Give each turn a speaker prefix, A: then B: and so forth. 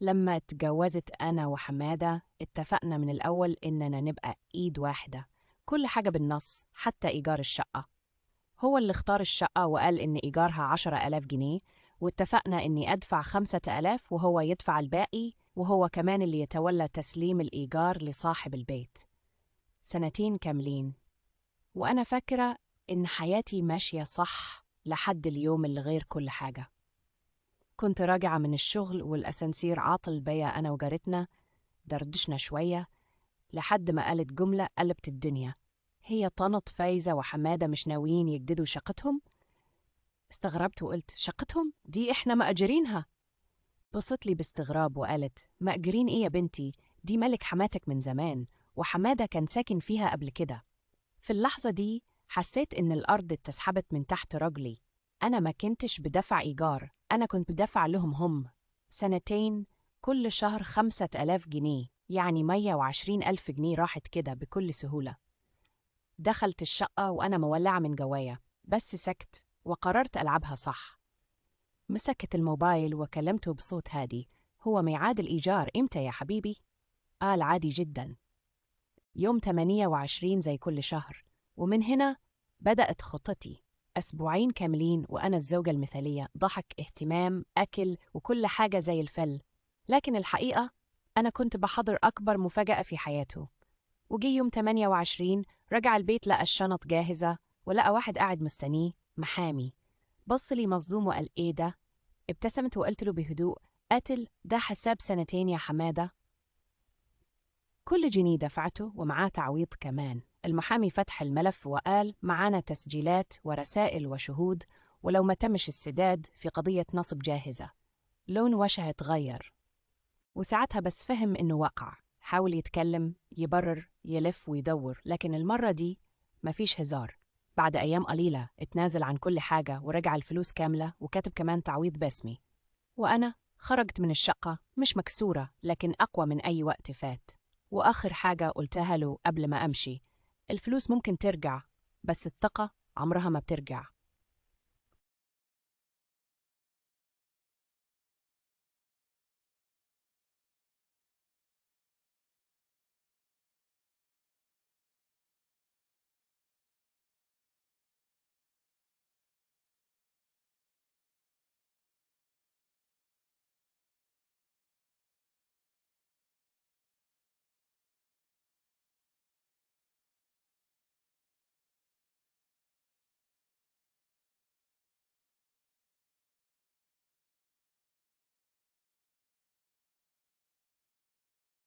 A: لما اتجوزت أنا وحمادة اتفقنا من الأول إننا نبقى إيد واحدة، كل حاجة بالنص حتى إيجار الشقة. هو اللي اختار الشقة وقال إن إيجارها 10,000 جنيه، واتفقنا إني أدفع 5,000 وهو يدفع الباقي، وهو كمان اللي يتولى تسليم الإيجار لصاحب البيت. سنتين كاملين وأنا فاكرة إن حياتي ماشية صح لحد اليوم اللي غير كل حاجة. كنت راجعة من الشغل والأسانسير عاطل بيا أنا وجارتنا، دردشنا شوية لحد ما قالت جملة قلبت الدنيا. هي طنط فايزة وحمادة مش ناويين يجددوا شقتهم؟ استغربت وقلت شقتهم؟ دي إحنا مأجرينها. بصت لي باستغراب وقالت مأجرين إيه يا بنتي؟ دي ملك حماتك من زمان، وحمادة كان ساكن فيها قبل كده. في اللحظة دي حسيت إن الأرض اتسحبت من تحت رجلي. أنا ما كنتش بدفع إيجار، أنا كنت بدفع لهم هم. سنتين كل شهر 5,000 جنيه، يعني 120,000 جنيه راحت كده بكل سهولة. دخلت الشقة وأنا مولعة من جوايا، بس سكت وقررت ألعبها صح. مسكت الموبايل وكلمته بصوت هادي، هو ميعاد الإيجار إمتى يا حبيبي؟ قال عادي جدا، يوم 28 زي كل شهر. ومن هنا بدأت خطتي. أسبوعين كاملين وأنا الزوجة المثالية، ضحك، اهتمام، أكل، وكل حاجة زي الفل. لكن الحقيقة أنا كنت بحضر أكبر مفاجأة في حياته. وجي يوم 28 رجع البيت، لقى الشنط جاهزة ولقى واحد قاعد مستنيه، محامي. بص لي مصدوم وقال إيه ده؟ ابتسمت وقلت له بهدوء قاتل ده حساب سنتين يا حمادة. كل جنيه دفعته ومعاه تعويض كمان. المحامي فتح الملف وقال معانا تسجيلات ورسائل وشهود، ولو ما تمش السداد في قضية نصب جاهزة. لون وشه اتغير، وساعتها بس فهم إنه وقع. حاول يتكلم، يبرر، يلف ويدور، لكن المرة دي مفيش هزار. بعد أيام قليلة اتنازل عن كل حاجة ورجع الفلوس كاملة، وكتب كمان تعويض باسمي. وأنا خرجت من الشقة مش مكسورة، لكن أقوى من أي وقت فات. وآخر حاجة قلتها له قبل ما أمشي، الفلوس ممكن ترجع، بس الثقة عمرها ما بترجع.